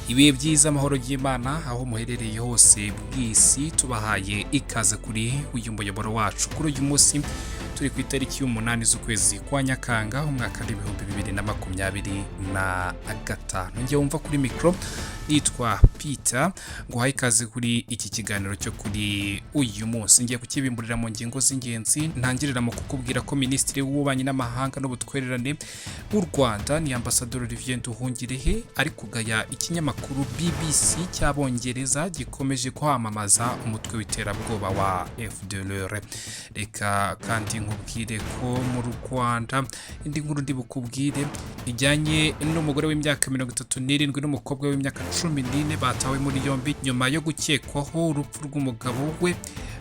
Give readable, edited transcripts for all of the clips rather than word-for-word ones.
Ibihe byiza, amahoro y'Imana aho muherereye hose bw'isi. Tubahaye ikaze kuri uyu muyoboro wacu. Kuri uyu munsi turi ku itariki y'umunani z'ukwezi kwa Nyakanga, umwaka w'2025. Njye wumva kuri mikoro nitwa Peter, nguhaye ikaze kuri iki kiganiro cyo kuri uyu munsi. Ngiye kukibimburira mu ngingo z'ingenzi, ntangirira mu kukubwira ko Minisitiri w'Ububanyi n'Amahanga n'Ubutwererane bw'u Rwanda ni Ambasaderi Olivier Nduhungirehe ari kugaya ikinyamakuru BBC cy'Abongereza gikomeje kwamamaza umutwe w'iterabwoba wa FDLR. Reka kandi nkubwire ko mu Rwanda indi nkuru ndi bukubwire ijyanye n'umugore w'imyaka 37 n'umukobwa w'imyaka 14 batawe muri yombi nyuma yo gukekwaho urupfu rw'umugabo we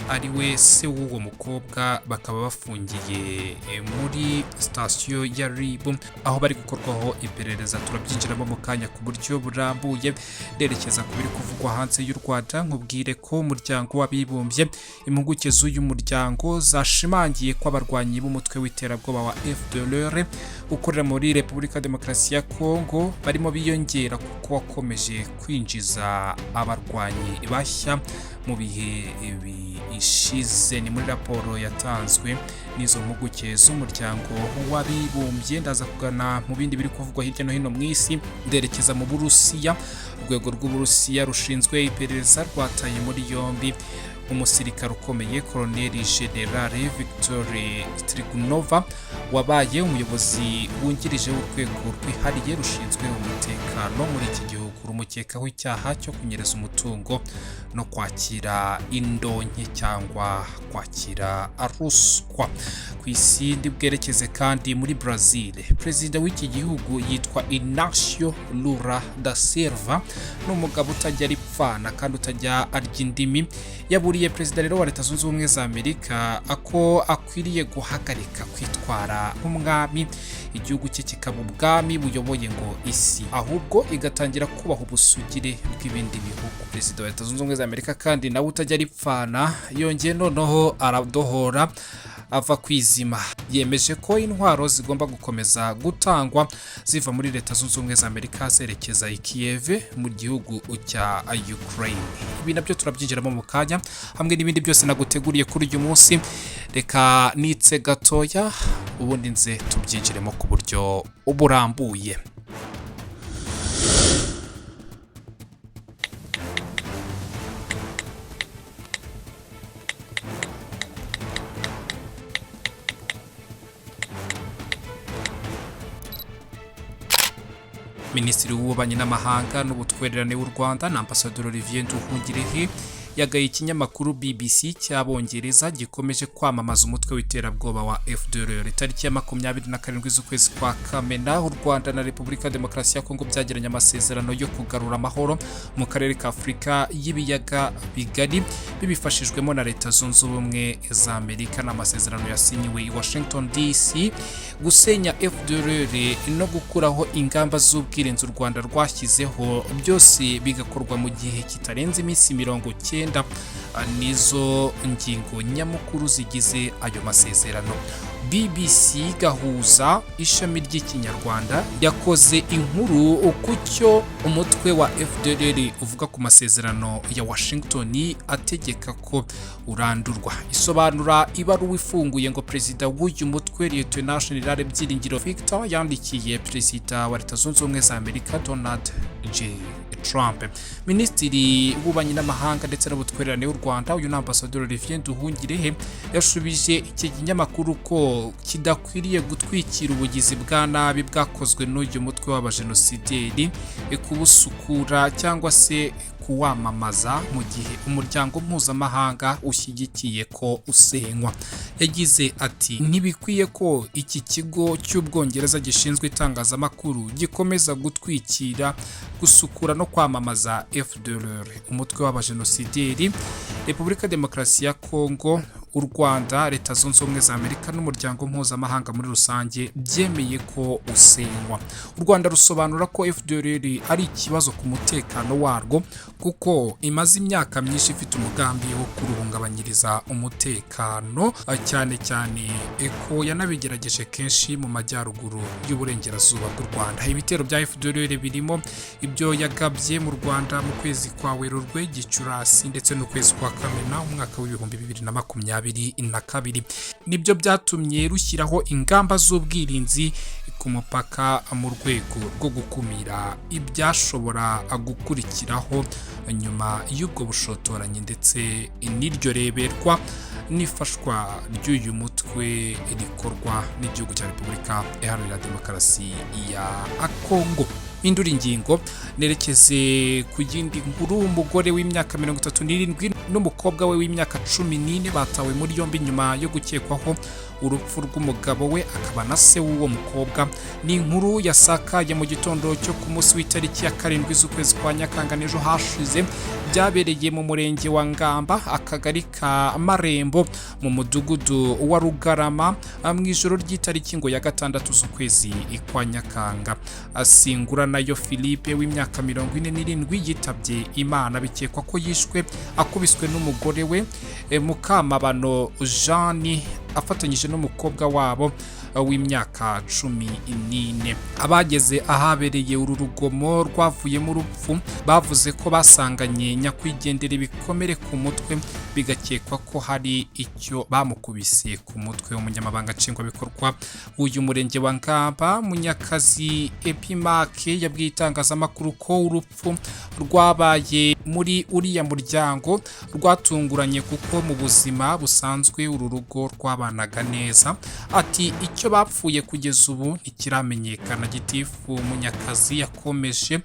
ari we se w'uwo mukobwa, bakaba bafungiye muri sitasiyo ya RIB aho bari gukorwaho iperereza. Turabyinjiramo mu kanya ku buryo burambuye. Nderekeza ku biri kuvugwa hanze y'u Rwanda, nkubwire ko Umuryango w'Abibumbye, impuguke z'uyu muryango zashimangiye ko abarwanyi b'umutwe w'iterabwoba wa FDLR ukorera muri Repubulika Demokarasi ya Kongo barimo biyongera, kuko wakomeje kwinjiza abarwanyi bashya mu bihe bishize. Ni muri raporo yatanzwe n'izo mpuguke z'Umuryango w'Abibumbye. Ndaza kugana mu bindi biri kuvugwa hirya no hino mu isi. Nderekeza mu Burusiya. Urwego rw'Uburusiya rushinzwe iperereza rwataye muri yombi umusirikare ukomeye, Koloneli Generale Victor Strigunova, wabaye umuyobozi wungirije w'urwego rwihariye rushinzwe umutekano muri iki gihugu. Rumukekaho icyaha cyo kunyereza umutungo no kwakira indonke cyangwa kwakira ruswa. Ku isi ndi bwerekeze kandi muri Brazil. Perezida w'iki gihugu yitwa Inacio Lula da Silva, ni umugabo utajya aripfana kandi utajya arya indimi. Yaburiye perezida rero wa Leta Zunze Ubumwe za Amerika ko akwiriye guhagarika kwitwara nk'umwami, igihugu cye kikaba ubwami buyoboye ngo isi, ahubwo igatangira kubaha ubusugire bw'ibindi bihugu. Perezida wa Leta Zunze Ubumwe za Amerika kandi nawe utajya aripfana yongeye noneho aradohora ava ku izima, yemeje ko intwaro zigomba gukomeza gutangwa ziva muri Leta Zunze Ubumwe za Amerika zerekeza i Kiev mu gihugu cya Ukraine. Ibi nabyo turabyinjiramo mu kanya hamwe n'ibindi byose naguteguriye kuri uyu munsi. Reka nitse gatoya, ubundi nze tubyinjiremo ku buryo burambuye. Minisitiri w'Ububanyi n'Amahanga n'Ubutwererane w'u Rwanda na Ambasaderi Olivier Nduhungirehe yagaye ikinyamakuru BBC cy'Abongereza gikomeje kwamamaza umutwe w'iterabwoba wa FDLR. Itariki ya 27 z'ukwezi kwa Kamena, u Rwanda na Repubulika Demokarasi ya Kongo byagiranye amasezerano yo kugarura amahoro mu karere ka Afurika y'Ibiyaga Bigari bibifashijwemo na Leta Zunze Ubumwe za Amerika. Ni amasezerano yasinyiwe i Washington DC. Gusenya FDLR no gukuraho ingamba z'ubwirinzi u Rwanda rwashyizeho, byose bigakorwa mu gihe kitarenze iminsi 90, nizo ngingo nyamukuru zigize ayo masezerano. BBC Gahuza ishami ry'Ikinyarwanda yakoze inkuru ku cyo umutwe wa FDLR uvuga ku masezerano ya Washington ategeka ko urandurwa, isobanura ibaruwa ifunguye ngo perezida w'uyu mutwe, Lieutenant General Byiringiro Victor, yandikiye perezida wa Leta Zunze Ubumwe za Amerika Donald J Trump. Minisitiri w'Ububanyi n'Amahanga ndetse n'Ubutwererane w'u Rwanda, uyu ni Ambasaderi Olivier Nduhungirehe, yashubije iki kinyamakuru ko kidakwiriye gutwikira ubugizi bwa nabi bwakozwe n'uyu mutwe w'abajenosideri, kubusukura cyangwa se kuwamamaza mu gihe umuryango mpuzamahanga ushyigikiye ko usenywa. Yagize ati: "Ntibikwiye ko iki kigo cy'Ubwongereza gishinzwe itangazamakuru gikomeza gutwikira, gusukura no kwamamaza FDLR, umutwe w'abajenosideri. Repubulika Demokarasi ya Kongo U Rwanda, Leta Zunze Ubumwe za Amerika n'umuryango mpuzamahanga muri rusange byemeye ko usenywa. U Rwanda rusobanura ko FDLR ari ikibazo ku mutekano warwo, kuko imaze imyaka myinshi ifite umugambi wo kuruhungabanyiriza umutekano, cyane cyane ko yanabigerageje kenshi mu majyaruguru y'uburengerazuba bw'u Rwanda. Ibitero bya FDLR birimo ibyo yagabye mu Rwanda mu kwezi kwa Werurwe, Gicurasi ndetse n'ukwezi kwa Kamena umwaka w'2022, nibyo byatumye rushyiraho ingamba z'ubwirinzi ku mupaka mu rwego rwo gukumira ibyashobora gukurikiraho nyuma y'ubwo bushotoranyi ndetse n'iryo reberwa n'ifashwa ry'uyu mutwe rikorwa n'igihugu cya Repubulika Iharanira Demokarasi ya Kongo. Indura ingingo nerekeze ku yindi nkuru. Umugore w'imyaka 37 n'umukobwa we w'imyaka 14 batawe muri yombi nyuma yo gukekwaho urupfu rw'umugabo we akaba na se w'uwo mukobwa. Ni inkuru yasakaye mu gitondo cyo ku munsi w'itariki ya 7 z'ukwezi kwa Nyakanga n'ejo hashize. Byabereye mu murenge wa Ngamba, akagari ka Marembo, mu mudugudu wa Rugarama, mu ijoro ry'itariki ngo ya 6 z'ukwezi kwa Nyakanga. Asingura nayo Philippe w'imyaka 47 yitabye Imana, bikekwa ko yishwe akubiswe n'umugore we Mukamabano Jeanne afatanyije n'umukobwa wabo w'imyaka 14. Abageze ahabereye uru rugomo rwavuyemo urupfu bavuze ko basanganye nyakwigendera ibikomere ku mutwe, bigakekwa ko hari icyo bamukubise ku mutwe. Umunyamabanga nshingwabikorwa w'uyu murenge wa Ngamba, Munyakazi Epimake, yabwiye itangazamakuru ko urupfu rwabaye muri uriya muryango rwatunguranye, kuko mu buzima busanzwe uru rugo rwabanaga neza. Ati icyo bapfuye kugeza ubu ntikiramenyekana. Gitifu Munyakazi yakomeje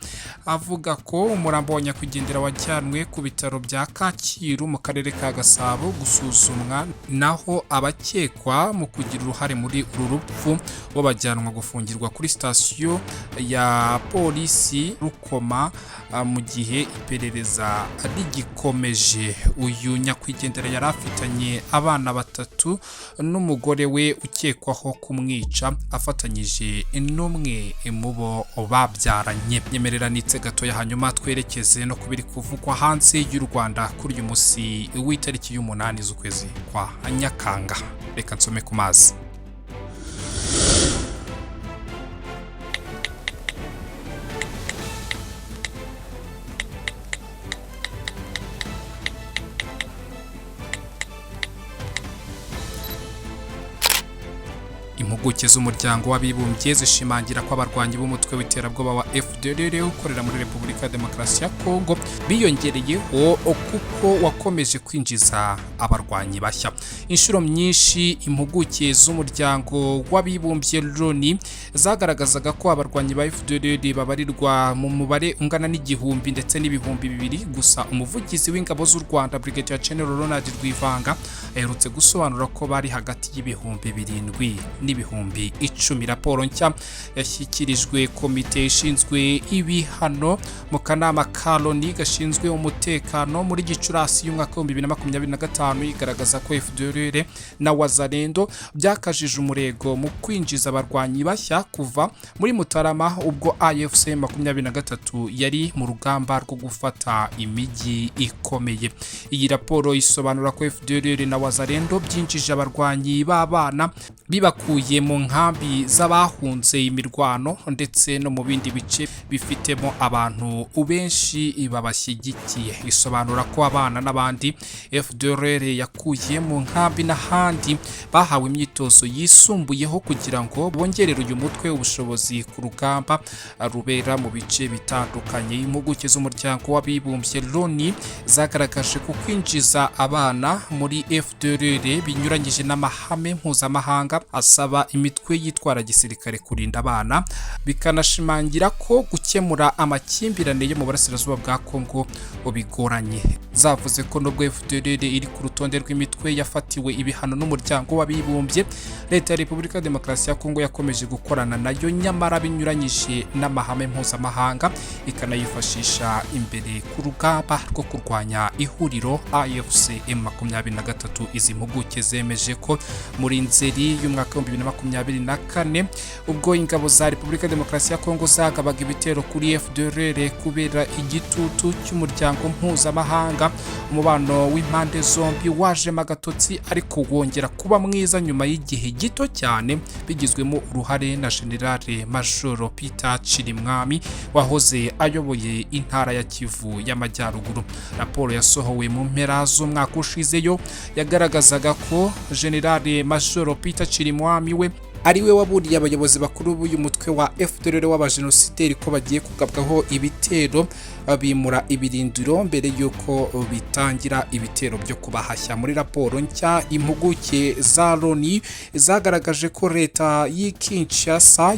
avuga ko umurambo wa nyakwigendera wajyanwe ku bitaro bya Kacyiru mu karere ka Gasabo gusuzumwa, naho abakekwa mu kugira uruhare muri uru rupfu bo bajyanwa gufungirwa kuri sitasiyo ya polisi Rukoma mu gihe iperereza rigikomeje. Uyu nyakwigendera yari afitanye abana 3 n'umugore we ukekwaho kumwica afatanyije n'umwe mu bo babyaranye. Nyemereranitse gatoya hanyuma twerekeze no kubiri kuvugwa hanze y'u Rwanda kuri uyu munsi w'itariki y'umunani z'ukwezi kwa Nyakanga. Reka nsome ku mazi. Impuguke z'umuryango w'abibumbye zishimangira ko abarwanyi b'umutwe w'iterabwoba wa FDLR ukorera muri Repubulika ya Demokarasi ya Kongo biyongereyeho kuko wakomeje kwinjiza abarwanyi bashya. Inshuro nyinshi impuguke z'umuryango w'abibumbye Loni zagaragazaga ko abarwanyi ba FDLR babarirwa mu mubare ungana n'igihumbi ndetse n'2000. Gusa umuvugizi w'ingabo z'u Rwanda Brigadier General Ronald Rwivanga aherutse gusobanura ko bari hagati y'7,000 n'10,000. Raporo nshya yashyikirijwe komite ishinzwe ibihano mu kanama ka Loni gashinzwe umutekano muri Gicurasi y'umwaka 2025 igaragaza ko FDLR na Wazalendo byakajije umurego mu kwinjiza abarwanyi bashya kuva muri Mutarama, ubwo AFC 23 yari mu rugamba rwo gufata imijyi ikomeye. Iyi raporo isobanura ko FDLR na Wazalendo byinjije abarwanyi b'abana bibakuye mu nkambi z'abahunze imirwano ndetse no mu bindi bice bifitemo abantu benshi babashyigikiye. Isobanura ko abana n'abandi FDLR yakuye mu nkambi n'ahandi bahawe imyitozo yisumbuyeho kugira ngo bongerere uyu mutwe ubushobozi ku rugamba rubera mu bice bitandukanye. Impuguke z'umuryango w'abibumbye Loni zagaragaje ko kwinjiza abana muri FDLR binyuranyije n'amahame mpuzamahanga asaba imitwe yitwara gisirikare kurinda abana, bikanashimangira ko gukemura amakimbirane yo mu burasirazuba bwa Kongo bigoranye. Zavuze ko nubwo FDLR iri ku rutonde rw'imitwe yafatiwe ibihano n'Umuryango w'Abibumbye, Leta ya Repubulika ya Demokarasi ya Kongo yakomeje gukorana nayo nyamara binyuranyije n'amahame mpuzamahanga, ikanayifashisha imbere ku rugamba rwo kurwanya ihuriro AFC M23. Izi mpuguke zemeje ko muri Nzeri y'umwaka wa 2024, ubwo ingabo za Repubulika ya Demokarasi ya Kongo zagabaga ibitero kuri FDLR kubera igitutu cy'umuryango mpuzamahanga, umubano w'impande zombi wajemo agatotsi, ariko wongera kuba mwiza nyuma y'igihe gito cyane, bigizwemo uruhare na General Major Peter Chirimwami wahoze ayoboye intara ya Kivu y'Amajyaruguru. Raporo yasohowe mu mpera z'umwaka ushize yo yagaragazaga ko General Major Peter Chirimwami we ari we waburiye abayobozi bakuru b'uyu mutwe wa FDLR w'abajenosideri ko bagiye kugabwaho ibitero, bimura ibirindiro mbere y'uko bitangira ibitero byo kubahashya. Muri raporo nshya, impuguke za Loni zagaragaje ko leta y'i Kinshasa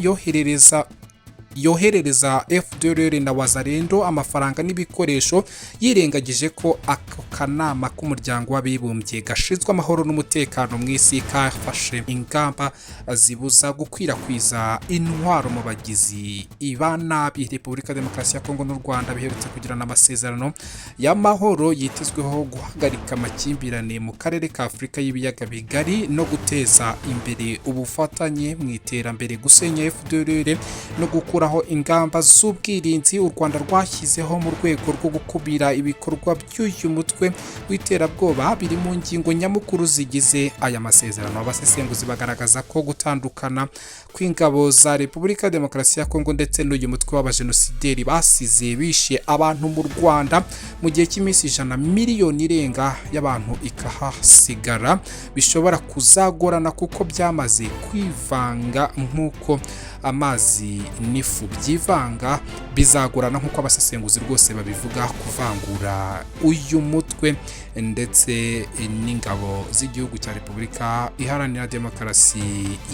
yoherereza FDLR na Wazalendo amafaranga n'ibikoresho, yirengagije ko ako kanama k'Umuryango w'Abibumbye gashinzwe amahoro n'umutekano mu isi kafashe ingamba zibuza gukwirakwiza intwaro mu bagizi ba nabi. Repubulika Demokarasi ya Kongo n'u Rwanda biherutse kugirana amasezerano y'amahoro yitezweho guhagarika amakimbirane mu karere ka Afurika y'Ibiyaga Bigari no guteza imbere ubufatanye mu iterambere. Gusenya FDLR no gukuraho ingamba z'ubwirinzi u Rwanda rwashyizeho mu rwego rwo gukumira ibikorwa by'uyu mutwe w'iterabwoba biri mu ngingo nyamukuru zigize aya masezerano. Abasesenguzi bagaragaza ko gutandukana kw'ingabo za Repubulika ya Demokarasi ya Kongo ndetse n'uyu mutwe w'abajenosideri basize bishe abantu mu Rwanda mu gihe cy'iminsi 100, miliyoni irenga y'abantu ikahasigara, bishobora kuzagorana kuko byamaze kwivanga nk'uko amazi n'ifu byivanga. Bizagorana nk'uko abasesenguzi rwose babivuga kuvangura uyu mutwe ndetse n'ingabo z'igihugu cya Repubulika Iharanira Demokarasi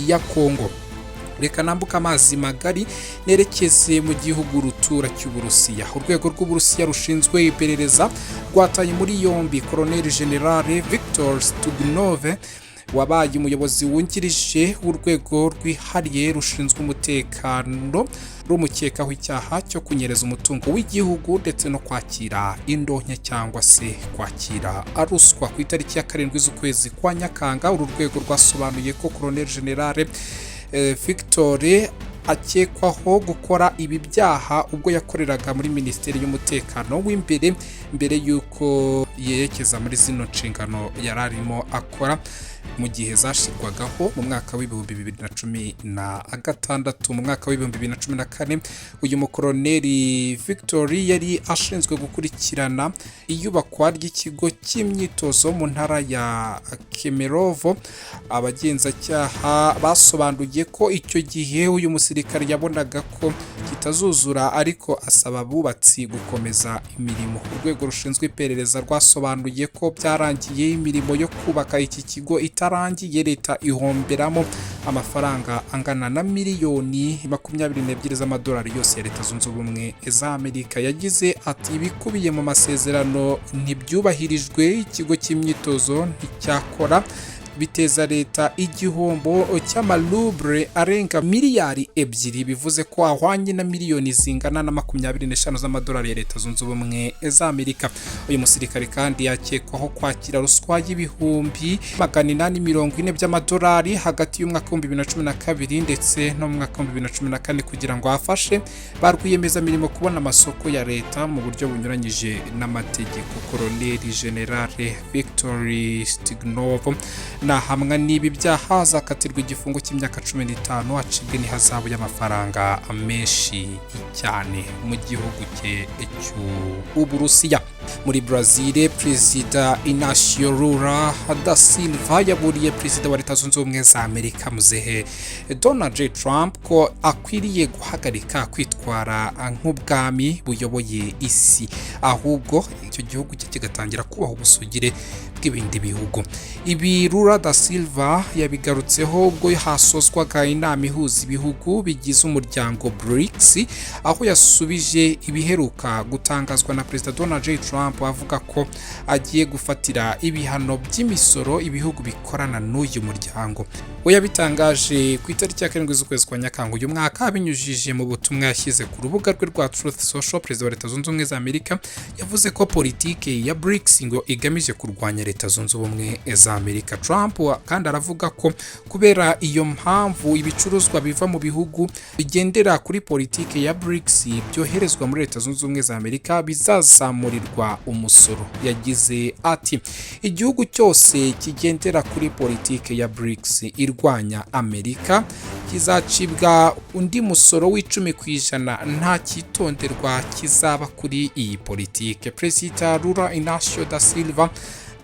ya Kongo. Reka nambuka amazi magari nerekeze mu gihugu rutura cy'Uburusiya. Urwego rw'Uburusiya rushinzwe iperereza rwataye muri yombi Colonel General Victor Stugnove wabaye umuyobozi wungirije w'urwego rwihariye rushinzwe umutekano, rumukekaho icyaha cyo kunyereza umutungo w'igihugu ndetse no kwakira indonke cyangwa se kwakira ruswa. Ku itariki ya 7 z'ukwezi kwa Nyakanga, uru rwego rwasobanuye ko Colonel General Victor akekwaho gukora ibi byaha ubwo yakoreraga muri Minisiteri y'Umutekano w'imbere, mbere y'uko yerekeza muri zino nshingano yari arimo akora mu gihe zashyirwagaho mu mwaka wa 2016. Mu mwaka wa 2014, uyu mukoroneri Victor yari ashinzwe gukurikirana iyubakwa ry'ikigo cy'imyitozo mu ntara ya Kemerovo. Abagenzacyaha basobanuye ko icyo gihe uyu musirikare yabonaga ko kitazuzura, ariko asaba abubatsi gukomeza imirimo. Urwego rushinzwe iperereza rwasobanuye ko byarangiye imirimo yo kubaka iki kigo itarangiye, leta ihomberamo amafaranga angana na miliyoni 22 z'amadolari yose ya Leta Zunze Ubumwe za Amerika. Yagize ati: "Ibikubiye mu masezerano ntibyubahirijwe, ikigo cy'imyitozo nticyakora, biteza leta igihombo cy'amarubure arenga miliyari 2, bivuze ko ahwanye na miliyoni zingana na 25 z'amadolari ya Leta Zunze Ubumwe za Amerika." Uyu musirikare kandi yakekwaho kwakira ruswa y'840,000 by'amadolari hagati y'umwaka wa 2012 ndetse no mu mwaka wa 2014 kugira ngo afashe ba rwiyemezamirimo kubona amasoko ya leta mu buryo bunyuranyije n'amategeko. Koloneli Generale Victor Stignov nahamwa n'ibi byaha azakatirwa igifungo cy'imyaka 15, acibwe n'ihazabu y'amafaranga menshi cyane mu gihugu cye cy'Uburusiya. Muri Brazil, Perezida Inacio Lula da Silva yaburiye Perezida wa Leta Zunze Ubumwe za Amerika, muzehe Donald J Trump, ko akwiriye guhagarika kwitwara nk'ubwami buyoboye isi, ahubwo icyo gihugu cye kigatangira kubaha ubusugire Bw'ibindi bihugu. Ibi Lula da Silva yabigarutseho ubwo hasozwaga inama ihuza ibihugu bigize umuryango BRICS, aho yasubije ibiheruka gutangazwa na Perezida Donald J Trump avuga ko agiye gufatira ibihano by'imisoro ibihugu bikorana n'uyu muryango. We yabitangaje ku itariki ya 7 z'ukwezi kwa Nyakanga uyu mwaka, abinyujije mu butumwa yashyize ku rubuga rwe rwa Truth Social. Perezida wa Leta Zunze Ubumwe za Amerika yavuze ko politike ya BRICS ngo igamije kurwanya Leta Zunze Ubumwe za Amerika. Trump kandi aravuga ko kubera iyo mpamvu ibicuruzwa biva mu bihugu bigendera kuri politike ya BRICS byoherezwa muri Leta Zunze Ubumwe za Amerika bizazamurirwa umusoro. Yagize ati: "Igihugu cyose kigendera kuri politike ya BRICS irwanya Amerika kizacibwa undi musoro w'10%. Nta cyitonderwa kizaba kuri iyi politike." Perezida Lula Inacio da Silva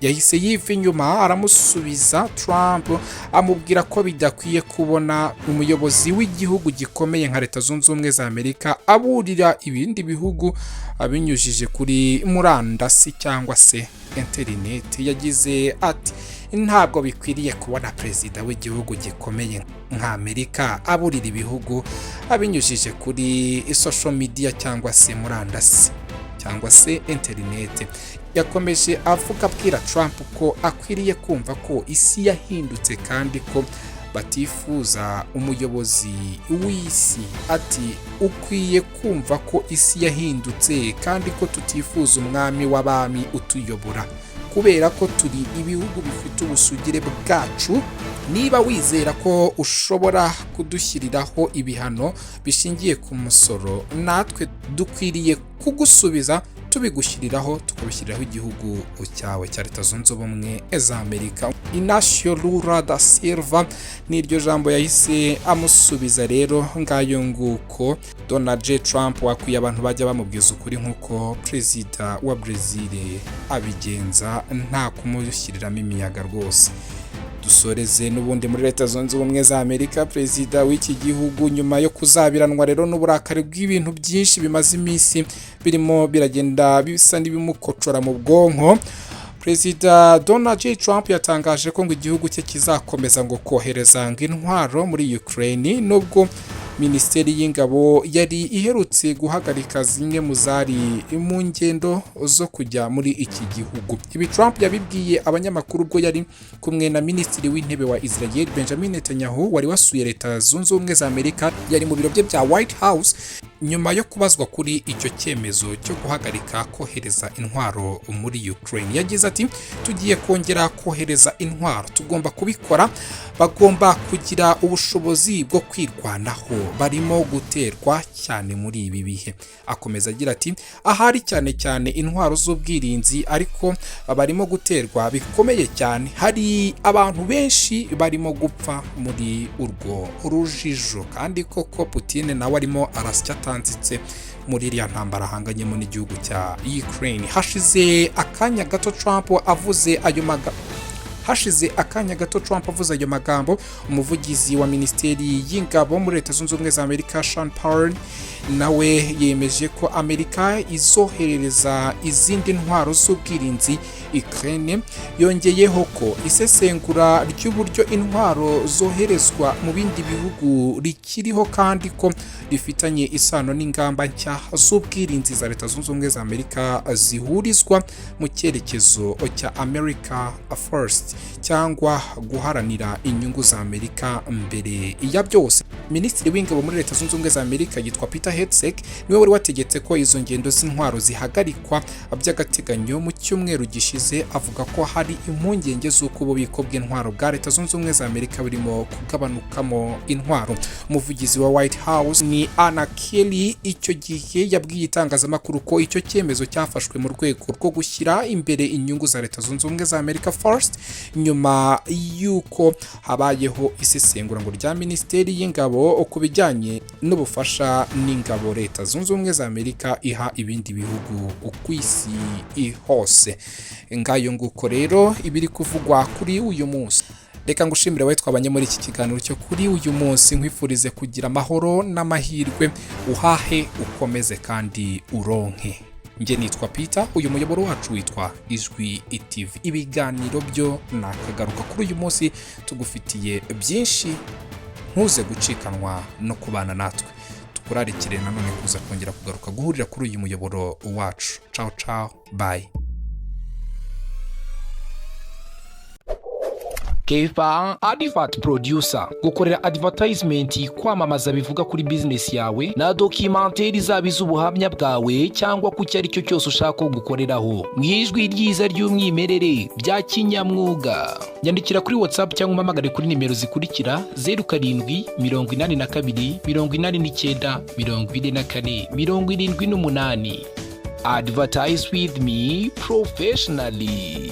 yahise yiva inyuma aramusubiza Trump, amubwira ko bidakwiye kubona umuyobozi w'igihugu gikomeye nka Leta Zunze Ubumwe za Amerika aburira ibindi bihugu abinyujije kuri murandasi cyangwa se interineti. Yagize ati: "Ntabwo bikwiriye kubona perezida w'igihugu gikomeye nka Amerika aburira ibihugu abinyujije kuri social media cyangwa se murandasi cyangwa se interineti." Yakomeje avuga abwira Trump ko akwiriye kumva ko isi yahindutse kandi ko batifuza umuyobozi w'isi. Ati: "Ukwiye kumva ko isi yahindutse kandi ko tutifuza umwami w'abami utuyobora, kubera ko turi ibihugu bifite ubusugire bwacu. Niba wizera ko ushobora kudushyiriraho ibihano bishingiye ku musoro, natwe dukwiriye kugusubiza tubigushyiriraho, tukabishyiriraho igihugu cyawe cya Leta Zunze Ubumwe za Amerika." Inacio Lula da Silva n'iryo jambo yahise amusubiza. Rero ngayo nguko, Donald J Trump wakwiye abantu bajya bamubwiza ukuri nk'uko perezida wa Brazil abigenza, nta kumushyiriramo imiyaga rwose. Dusoreze n'ubundi muri Leta Zunze Ubumwe za Amerika. Perezida w'iki gihugu, nyuma yo kuzabiranwa rero n'uburakari bw'ibintu byinshi bimaze iminsi birimo biragenda bisa n'ibimukocora mu bwonko, Perezida Donald J Trump yatangaje ko ngo igihugu cye kizakomeza ngo kohereza ngo intwaro muri Ukraine, nubwo Minisiteri y'Ingabo yari iherutse guhagarika zimwe mu zari mu ngendo zo kujya muri iki gihugu. Ibi Trump yabibwiye abanyamakuru ubwo yari kumwe na Minisitiri w'Intebe wa Israel Benjamin Netanyahu, wari wasuye Leta Zunze Ubumwe za Amerika. Yari mu biro bye bya White House. Nyuma yo kubazwa kuri icyo cyemezo cyo guhagarika kohereza intwaro muri Ukraine, yagize ati: "Tugiye kongera kohereza intwaro, tugomba kubikora. Bagomba kugira ubushobozi bwo kwirwanaho, barimo guterwa cyane muri ibi bihe." Akomeza agira ati: "Ahari cyane cyane intwaro z'ubwirinzi, ariko barimo guterwa bikomeye cyane, hari abantu benshi barimo gupfa muri urwo rujijo." Kandi koko Putin nawe arimo arasya atanzitse muri iriya ntambara ahanganyemo n'igihugu cya Ukraine. Hashize akanya gato Trump avuze ayo magambo, umuvugizi wa Minisiteri y'Ingabo muri Leta Zunze Ubumwe za Amerika Sean Parnell nawe yemeje ko Amerika izoherereza izindi ntwaro z'ubwirinzi Ukraine. Yongeyeho ko isesengura ry'uburyo intwaro zoherezwa mu bindi bihugu rikiriho, kandi ko rifitanye isano n'ingamba nshya z'ubwirinzi za Leta Zunze Ubumwe za Amerika zihurizwa mu cyerekezo cya America First, cyangwa guharanira inyungu za Amerika mbere ya byose. Minisitiri w'Ingabo muri Leta Zunze Ubumwe za Amerika yitwa Peter Hegseth, niwe wari wategetse ko izo ngendo z'intwaro zihagarikwa by'agateganyo mu cyumweru gishize, avuga ko hari impungenge z'uko ububiko bw'intwaro bwa Leta Zunze Ubumwe za Amerika burimo kugabanukamo intwaro. Umuvugizi wa White House ni Anna Kelly, icyo gihe yabwiye itangazamakuru ko icyo cyemezo cyafashwe mu rwego rwo gushyira imbere inyungu za Leta Zunze Ubumwe za Amerika first, nyuma y'uko habayeho isesengura ngo rya Minisiteri y'Ingabo ku bijyanye n'ubufasha n'ingabo Leta Zunze Ubumwe za Amerika iha ibindi bihugu ku isi hose. Ngayo nguko rero ibiri kuvugwa kuri uyu munsi. Reka ngushimire wowe twabanye muri iki kiganiro cyo kuri uyu munsi, nkwifurize kugira amahoro n'amahirwe, uhahe ukomeze kandi uronke. Njye nitwa Peter, uyu muyoboro wacu witwa Ijwi TV. Ibiganiro byo nakagaruka. Kuri uyu munsi tugufitiye byinshi, ntuze gucikanwa no kubana natwe. Tukurarikire nanone kuza kongera kugaruka guhurira kuri uyu muyoboro wacu. Ciao ciao, bye. Kefa Advert Producer gukorera advertisement, kwamamaza bivuga kuri business yawe na documentaire, zaba iz'ubuhamya bwawe cyangwa ku cyo ari cyo cyose ushaka ko gukoreraho mu ijwi ryiza ry'umwimerere bya kinyamwuga. Nyandikira kuri WhatsApp cyangwa umpamagare kuri nimero zikurikira: 0782894478. Advertise with me professionally.